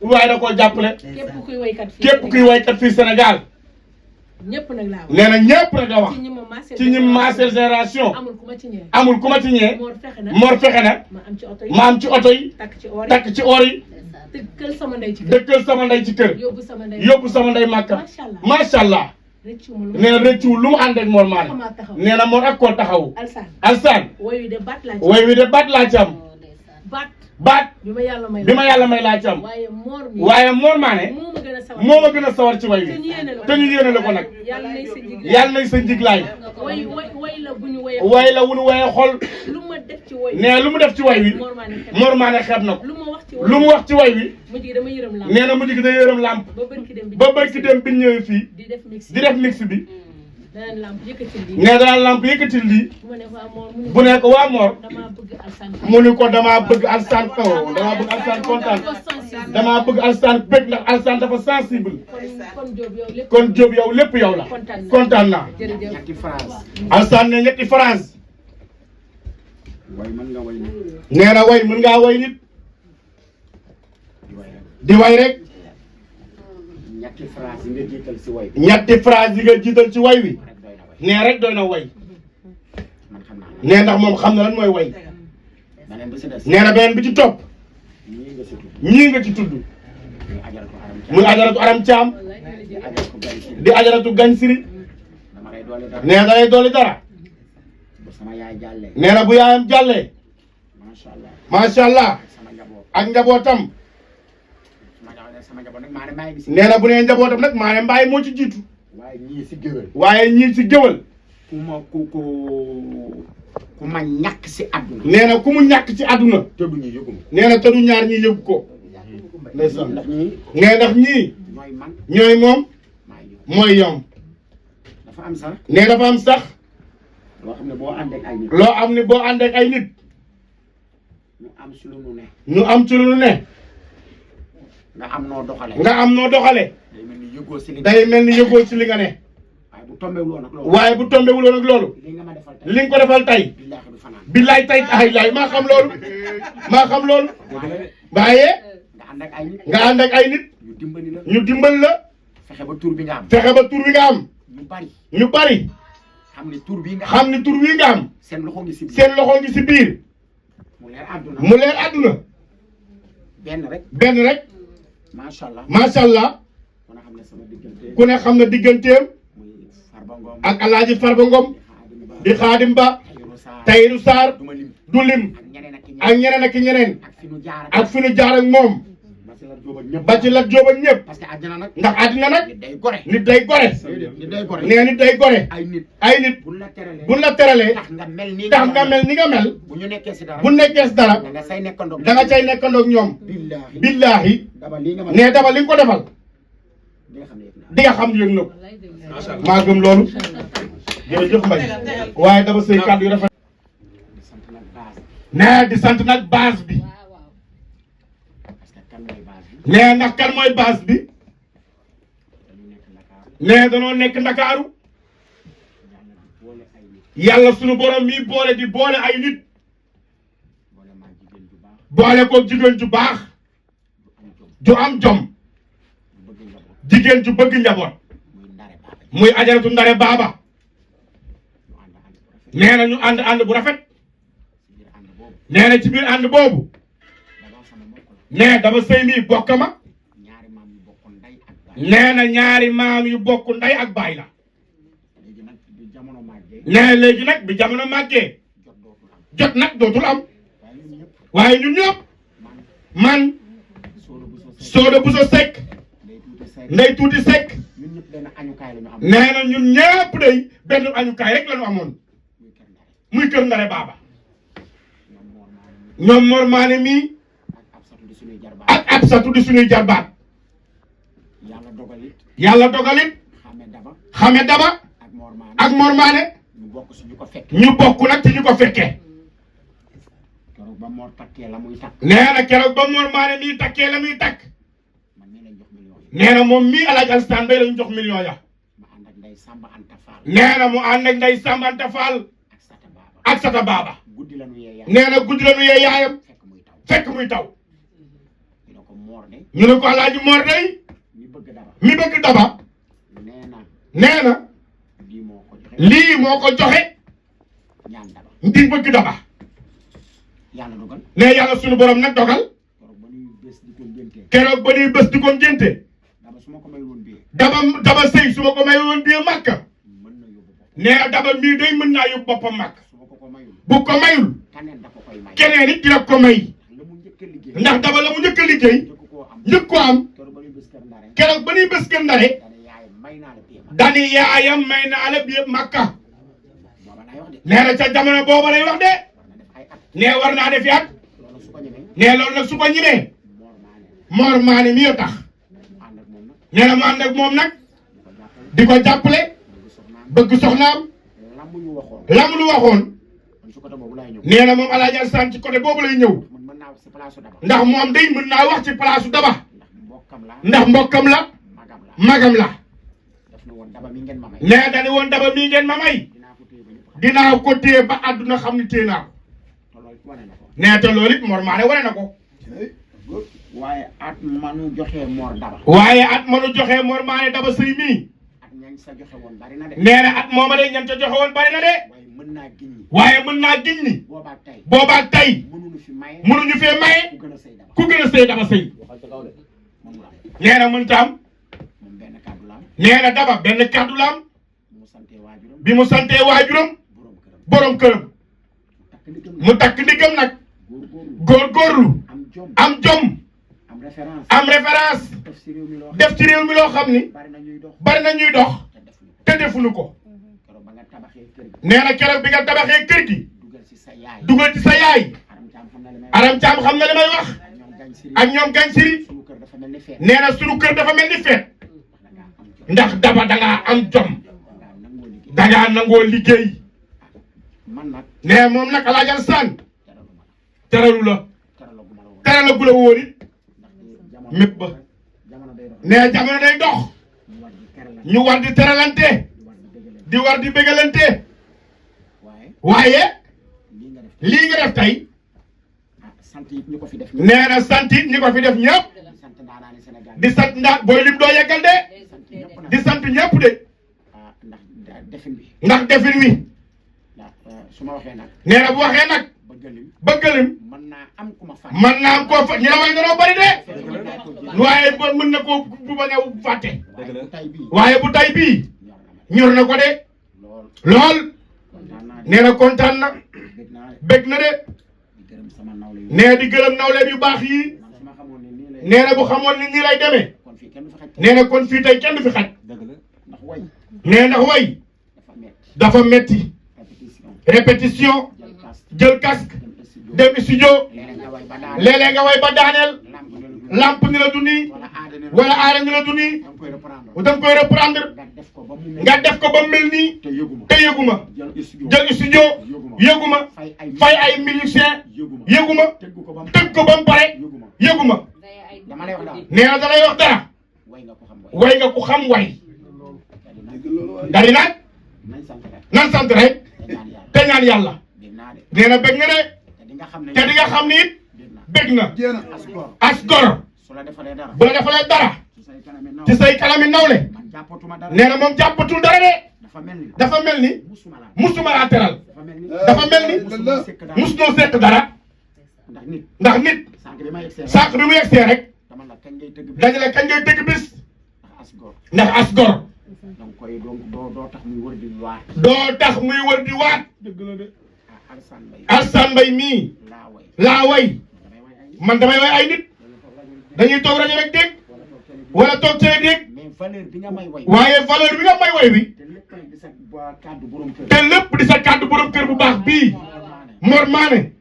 waaye da koo jàppale képp kuy waykat fii Sénégal ñëpp nag laa wax nee na ñëpp nag la wax ci ñi maasel génération amul ku ma ci ñee Mor fexe na ma am ci oto yi takk ci or yi dëkkal sama ndey ci kër yóbbu sama ndey Màkka macha allah nee na rëccuwul lu mu ànd ak Mor Mané nee na Mor ak koo taxawu Alsaan woy wi de baat laa ci am baat bi ma yàlla may laa ci am waaye Mor Mané moo ma gën a sawar ci way wi te ñu yéene la ko nag yàlla nay sa njiglaay way la wu ñu woyee xol nee lu mu def ci way wi Mor Mané xeeb na ko lu mu wax ci way wi nee na mujj gi da yërëm làmp ba barki dem bi ñëwee fii di def mix bi nee danaan làmp yëkkatil lii bu ne ko waa Mor mu ni ko damaa bëgg Alsaan kaw damaa bëgg Alsaan kontaan damaa bëgg Alsaan bëgg ndax Alsaan dafa sensible kon Diop yow lépp yow la kontaan naa Alsaan ne ñetti phrase nee na way mën ngaa way nit di way rek ñetti phrase yi nga jiital ci way wi nee rek doy na way nee ndax moom xam na lan mooy way nee na beneen bi ci topp ñii nga ci tudd muy ajaratu Aram Caam di ajaratu Gañ Siri nee da lay dooli dara nee na bu yaayam jàllee macha allah ak njabootam nee na bu nee njabootam nag Mané Mbaye moo ci jiitu waaye ñii si géwël ku ma ñàkk si àdduna nee na ku mu ñàkk ci àdduna nee na te du ñaar ñi yëgu ko ndeysaan nee ndax ñii ñooy moom mooy yom dafa am sax nee dafa am sax loo xam ne boo ànd ak ay nit loo am ne boo ànd ak ay nit ñu am ci lu nu ne ñu am ci lu nu ne nga am noo doxale day mel ni yëgoo ci li nga ne waaye bu tombewuloon ak loolu li nga ko defal tey billaay tey ay laay maa xam loolu waaye nga ànd ak ay nit ñu dimbali la fexe ba tur bi nga am ñu bari xam ni tur wi nga am seen loxo ngi si biir mu leer àdduna benn rek macha allah ku ne xam na digganteem ak Alaaji Farba Ngom di Xaadim Ba Tayiru Sarr du lim ak ñeneen ak ñeneen ak fi nu jaar ak moom ba ci Lat Joob ak ñëpp ndax àddina nag nit day gore nee nit day gore ay nit buñ la teralee tax nga mel ni nga mel bu nekkee si dara da nga cay nekkandoog ñoom billaahi nee daba li nga ko defal di nga xam yëg na ko maa gëm loolu jërëjëf Mbaye waaye dama say kàddu yu rafet nee di sant nag base bi nee ndax kan mooy base bi nee danoo nekk Ndakaaru yàlla sunu borom mi boole ay nit boole ko jigéen ju baax ju am jom jigéen ju bëgg njaboot muy ajaratu Ndare Baaba nee na ñu ànd bu rafet nee na ci biir ànd boobu nee dama sëy mii bokk ma nee na ñaari maam yu bokk ndey ak baay la nee léegi nag bi jamono màggee jot nag dootul am waaye ñun ñëpp man Sooda Buso Sekk Ndey Tuuti Sekk nee na ñun ñëpp day benn añukaay rek la ñu amoon muy kër Ndare Baaba ñoom Mor Mané mii ak Absatu di suñuy jarbaat yàlla dogalit xame daba ak Mor Mané ñu bokk nag ci ñu ko fekkee nee na keroog ba Mor Mané mii takkee la muy takk nee na moom mii Alaaji Alsaan Mbay lañu jox million ya nee na mu ànd ak Ndey Samba Anta Fall ak Sata Baaba nee na guddi la nu yee yaayam fekk muy taw ñu ne ko Alaaji Mor day mi bëgg daba nee na lii moo ko joxe di bëgg daba ne yàlla sunu borom nag dogal keroog ba ñuy bés di ko ngénte daba sëy su ma ko may woon bii Makka nee daba mii day mën naa yóbbu boppam Makka bu ko mayul keneen it dina ko may ndax daba la mu njëkk a liggéey njëkk ko am keroog ba ñuy bés kër ndare dani yaayam may naa la bii Makka nee na ca jamono booba lay wax de nee war naa defi at nee loolu nag su ko ñimee Mor Maane mi yo tax nee na mu ànd ak moom nag di ko jàppale bëgg soxnaam la mu lu waxoon nee na moom Alaaji Alsaan ci côté boobu lay ñëw ndax moom day mën naa wax ci place daba ndax mbokkam la magam la nee dañu woon daba mii ngeen ma may dinaa ko téye ba àdduna xam ni téye naa ko nee te loolu it Mor Maane wane na ko waaye at manu joxe Mor daba Mor Maane daba sëy mii at ñañ sa joxe woon bari na de nee na at mooma de ñan ca joxe woon bari na de waaye mën naa giñ ni boobaak tey mënuñu fee maye ku gën a sëy daba sëy nee na mën taam nee na daba benn kàddu la am bi mu santee waajuram borom këram mu takk ndigam nag góorgóorlu am jom am référence def ci réew mi loo xam ni bari na ñuy dox te defuñu ko nee na keroog bi nga tabaxee kër gi dugal ci sa yaay aram caam xam na li may wax ak ñoom gañ siri nee na sunu kër dafa mel ni feet ndax daba dangaa am jom dangaa nangoo liggéey nee moom nag Alaaji Alsaan teralu la teralagu la woon it mépp ba nee jamono day dox ñu war di teralante di war di bégalante waaye lii nga def tey nee na sant it ñi ko fi def ñëpp di sant ndax booy lim doo yeggal de di sant ñëpp de ndax defin wi nee na bu waxee nag bëggalim mën naa am koo fa ñu la way danoo bari de waaye mën na koo bu bañ a fàtte waaye bu tay bii ñor na ko de lool nee na kontaan na bég na de nee di gërëm nawleem yu baax yi nee na bu xamoon ni nii lay demee nee na kon fii tey kenn du fi xaj nee ndax way dafa metti répétition jël casque dem studio léeg-léeg nga way ba daaneel lamp ni la du nii wala aara ni la du nii da nga koy reprendre nga def ko ba mel nii te yëguma jël studio yëguma fay ay musicien yëguma tëgg ko ba mu pare yëguma nee na da lay wax dara way nga ko xam way dari nag nan sant rek te ñaan yàlla nee na bëgg nga de te di nga xam ni it bëgg na as gor bu la defalee dara ci say kanami nawle nee na moom jàppatul dara de dafa mel ni musuma laa teral dafa mel ni mus noo sekk dara ndax nit sànq bi mu yegsee rek dañu la kañ ngay tëgg bis ndax as gor doo tax muy wër di waat Alsaan Mbay mii laa way man damay way ay nit dañuy toog rajo rek dégg wala toog cee dégg waaye valeur bi nga may way bi te lépp di sa kàddu borom kër bu baax bii Mor Maane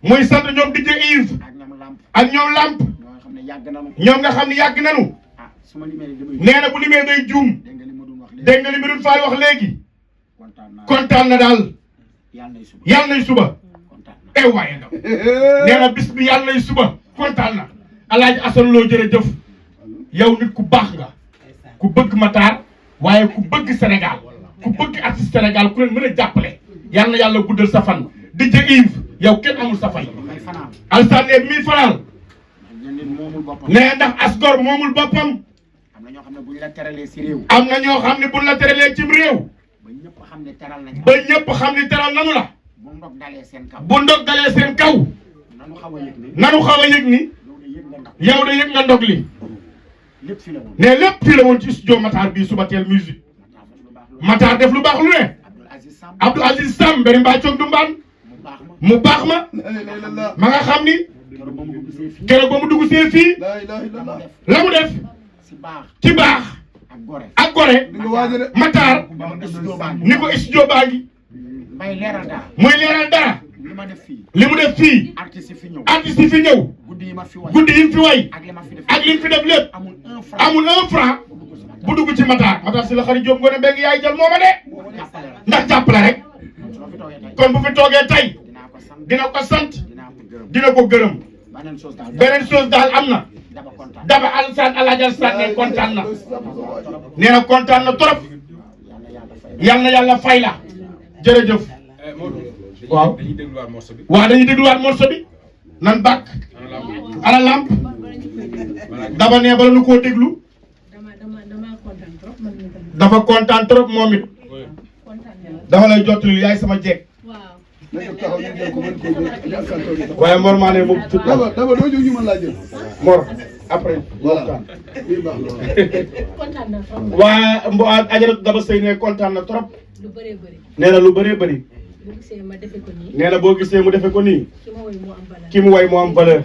muy sant ñoom DJ Yves ak ñoom Lamp ñoom nga xam ne yàgg nanu nee na bu limee day juum dégg nga li ma doon faal wax léegi kontaan na daal yàlla nay suba waaye ndaw nee na bis bi yàlla nay suba kontaan na Alaaji Asan Lo jërëjëf yow nit ku baax nga ku bëgg Matar waaye ku bëgg Sénégal ku bëgg artiste Sénégal ku leen mën a jàppale yàlla na yàlla guddal sa fan DJ Yves yow kenn amul sa fay Alsaan ne mii fanaal nit moomul boppam. nee ndax asgor moomul boppam. am na ñoo xam ne buñ la teralee si réew. am na ñoo xam ne buñ la teralee cim réew. ba ñëpp xam ne teral nañ. ba ñëpp xam ne teral nanu la. bu ndog dalee seen kaw. bu ndog dalee seen kaw. nanu xaw a yëg ni. nanu xaw a yëg ni. yow de yëg nga ndog li. lépp fi la woon. ne lépp fi la woon ci studio Matar bii Subatel musique. Matar def lu baax lu ne. Abdou Aziz Sam mbiri mbaa coog du mbaan. mu baax ma. ma nga xam ni. keroog ba mu dugg see fii. la mu def. ci baax. ak gore. Matar. ni ko studio baa ngi. may leeral dara. muy leeral dara. li mu def fii. artiste yi fi ñëw. guddi yi mu fi way. ak li mu fi def lépp. amul un franc. bu dugg ci Matar. Matar si la xarit Diop Ngoné Mbengue yaay jël mooma de. ndax jàppale rek. kon bu fi toogee tey. dina ko sant. dina ko gërëm. beneen chose daal am na. Daba Alassane Alaaji Alassane ne kontaan na. nee na kontaan na trop. yal na yàlla fay la. jërëjëf. waaw waaw dañuy dégluwaat morceau bi. nan bàkk. ana lamp. Daba nee bala nu koo déglu. dafa kontaan trop moom it. dafa lay jottali yaay sama jeeg. waaye Mor maa ne moom tudd Daba doo jóg ñu mën laa jël. Mor après. voilà. waa mbo ajaratu Daba Seye ne kontaan na trop. lu bëree bëri. nee na lu bëree bëri. boo gisee ma defe ko nii. nee na boo gisee mu defe ko nii. ki ma woy moo am valeur. ki mu way moo am valeur.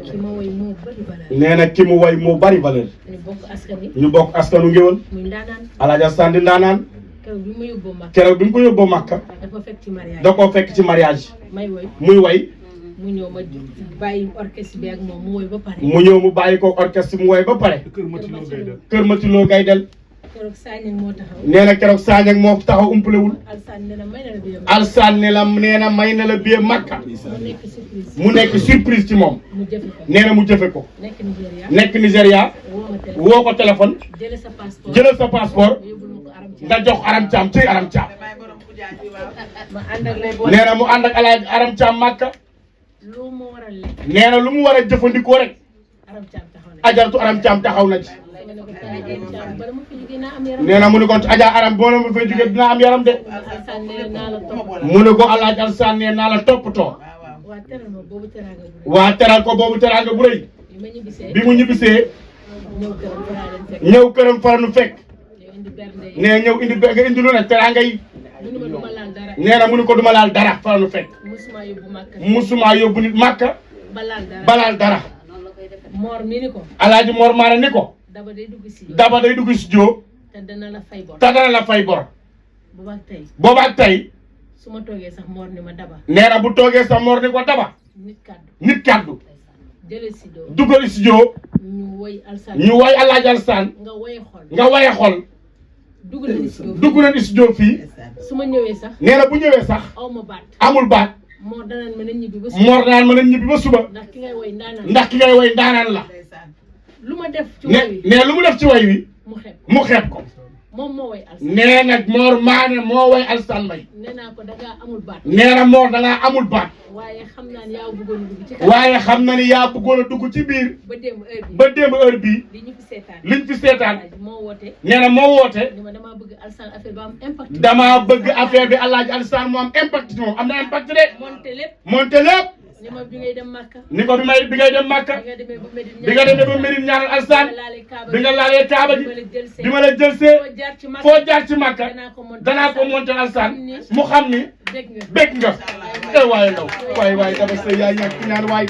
ki ma woy moo bëri valeur. nee na ki mu way moo bari valeur. ñu bokk askan wi. ñu bokk askanu ngéwël. muy ndaanaan. Alaaji Alassane di ndaanaan. keroog bi ma yóbboo Makka. keroog bi mu ko yóbboo Makka. dafa fekk ci mariage. da koo fekk ci mariage. may woy. muy way. mu ñëw ma bàyyi orchestre bi ak moom mu woy ba pare. mu ñëw mu bàyyi ko orchestre mu woy ba pare. Kër Matiloo Gaydel. keroog Sagnang moo taxaw. nee na keroog Sagnang moo taxaw umpalewul. Alassane nee na may na la biir. Alassane nee na may na la biir Makka. mu nekk surprise. mu nekk surprise ci moom. mu jëfe ko. nee na mu jëfe ko. nekk Nigéria. nekk Nigéria. woo ko téléphone. jëlee sa passeport. jëlal sa passeport. yóbbul ma ko Aram Thiam. nga jox Aram Thiam ci Aram Thiam. ma ànd ak lay nee na mu ànd ak Alaaji Aram Thiam Makka. lu ma war a lekk. nee na lu mu war a jëfandikoo rek. Aram Thiam taxaw na. ajaratu Aram Thiam taxaw na ci. nga ne ko Aram Thiam bala ma fi jógee naa am yaram. nee na mu ne ko Adja Aram boo ma fay jógee dinaa am yaram de. Alassane nee naa la topp. mu ne ko Alaaji Alassane nee naa la toppatoo. waa teral ma boobu teraanga bu rëy. waa teral ko boobu teraanga bu rëy. bi ma ñibbisee. bi mu ñibbisee. ñëw këram faraa leen fekk. ñëw këram fara nu fekk. ñëw indi bernde yi. nee ñëw indi nga indi lu ne teraanga yi. mu ne ma duma laal dara. nee na mu ne ko duma laal dara fara nu fekk. musuma yóbbu Makka. musuma yóbbu nit Makka. ba laal dara. balaal dara. Mor mi ni ko. Alaaji Mor Maane ni ko. Daba day dugg si. Daba day dugg studio. te dana la fay bor. te dana la fay bor. booba ak tey. booba ak tey. su ma toogee sax Mor ni ma Daba. nee na bu toogee sa Mor ni ko Daba. nit kàddu. nit kàddu. jëlee si doo. dugal studio. ñu woy Alassane. ñu woy Alaaji Alassane. nga woyee xol. nga woye xol. dugg na studio. dugg na studio fii. su ma ñëwee sax. nee na bu ñëwee sax. aw ma baat. amul baat. Mor danaan mën a ñibbi ba suba. Mor naan mën a ñibbi ba suba. ndax ki ngay woy ndaanaan. ndax ki ngay woy ndaanaan la. lu ma def ci woy wi. ne lu mu def ci woy wi. mu xeeb. mu xeeb ko. moom moo woy Alassane. nee na Mor Maane moo woy Alassane Mbaye. nee naa ko dangaa amul baat. nee na Mor dangaa amul baat. waaye xam naa ne yaa bëggoon a dugg ci kanam. waaye xam na ni yaa bëggoon a dugg ci biir. ba démb heure bi. ba démb heure bii. li ñu fi seetaan. liñ fi seetaan. moo woote. nee na moo woote. ni ma damaa bëgg Alassane affaire ba am impact. damaa bëgg affaire bi Alaaji Alassane mu am impact ci moom am na impact de. monte lépp. monte lépp. ni ma bi ngay dem Makka. ni ko bi ngay dem Makka. bi nga demee ba Medine. bi nga demee ba Medine ñaanal Alassane. bi nga laalee Kaaba gi. bi ma la jël see. foo jaar ci Makka. danaa ko monte Alassane mu xam ni. bég nga. bég nga. waaye ndaw waaye Daba Seye yaa ñàkk ñaan waay.